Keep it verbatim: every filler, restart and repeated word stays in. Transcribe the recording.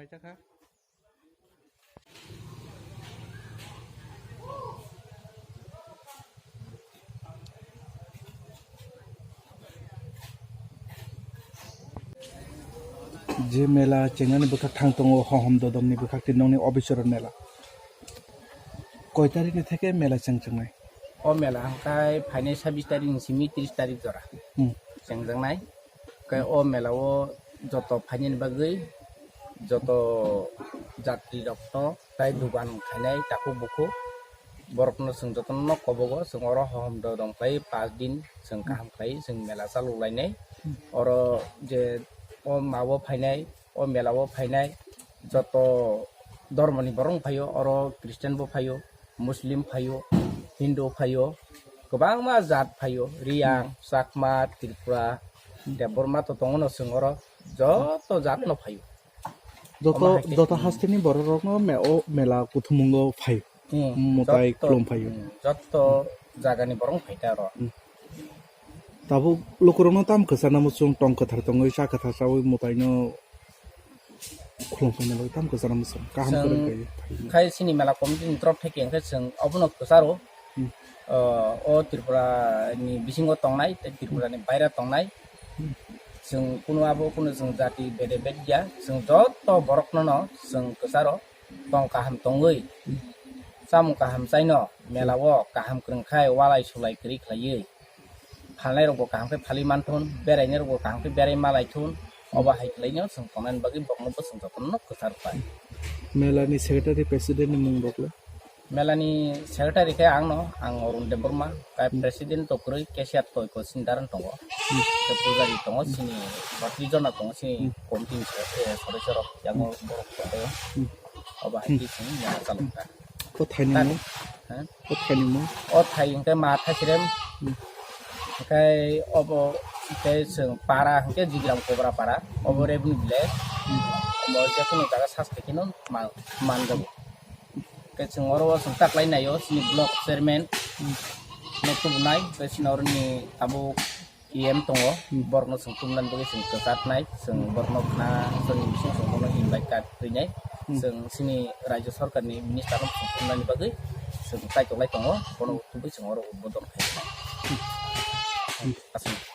Je mela chengnani bwkhak thang tongo, Hohom Dodomni bwkhak tei nokni Obiswara mela. Koi tarikni theke mela cheng chengnai? O mela hwnkhe phainai sabbish tarikni simi tris tarik jora Hmm. chengjaknai. Khe o mela o joto phainani bagwi joto jatri rokno tai dugan khainai takhuk bukhuk borokno chwng jotono kobogo, chwng oro Hohom Dodom khlai paanch din chwng kaham khlai chwng mela chalok lainai. Oro je o mao phainai, o mela o phainai joto dormoni borok phaio, oro Christian bo phaio, Muslim phaio, Hindu phaio, kwbangma jat phaio, Riyang, Chakma, Tripura, Debbarma to tongo no chwng oro joto jat no phaio. Joto, omo hai khe, joto hmm. Hasteni borok rokno me-, o mela kuthumungo phai. Hmm, Mwtai joto, khulum phaio. Hmm, joto jagani borok phai ta oro. Hmm. Tabuk lukurokno tam kwchana muchung tong kwthar tongwi cha kwthar chawi mwtaino khulum phaina bagwi tam kwchana muchung. Kaham Chwng kwrwng kaiwi phai. Khai chini mela committee ni torop theke hwnkhe chwng obono kwcharo. Hmm. O, o Tripura ni bisingo tongnai, tei Tripura ni baira tongnai. Hmm. Chwng kunu abo kunu chwng jati bede bed ya. Chwng joto borokno no chwng kwcharo tong kaham tongwi. Chamung kaham chaino mela o kaham kwrwng khai walai sulai kwrwi khlaiwi. Phalnai rokbo kaham khe phalwi manthun, berainai rokbo kaham khe berai malaithun. Obo hai khlaino chwng tongnani bagwi borokno bo chwng jotono kwcharo pai. Mela ni secretary president ni mung rok le? Mela ni secretary khe ang no, ang Arun Debbarma, kai Hmm. president to kwrwi, cashier to eko chini daran tongo. Hmm. Tei pujari tongo, chini batri jona tongo, chini Hmm. committee ni se-, eh, sodosyo rok, yango Hmm. borok tongo. Hmm. Obo hai Hmm. khe chwng mela chalok kha. O thaini Tak-, mung? Ha? O thaini mung? O thai hwnkhe ma thaisirem. Hmm. Hwnkhe obo hwnkhe chwng para hwnkhe Jigram Kobra para. Obo Hmm. revenue village. Hmm. Omo jekunu jaga sas khe kheno ma-, manjago. Hwnkhe chwng oro o chwng taklai naio chini block chairman. Hmm. No tubunai, hwnkhe chini oroni tabuk E M tongo, Hmm. borokno chwng tumnani bagwi chwng kwchatnai, chwng Hmm. borokno khna chwngni bising chwng bono invite card rwnai, Hmm. chwng chini rajya sarkarni minister no chwng tumnani bagwi chwng kaitor lai tongo, bono Hmm. tubui chwng oro udbodon khainai. Hmm. Aswk.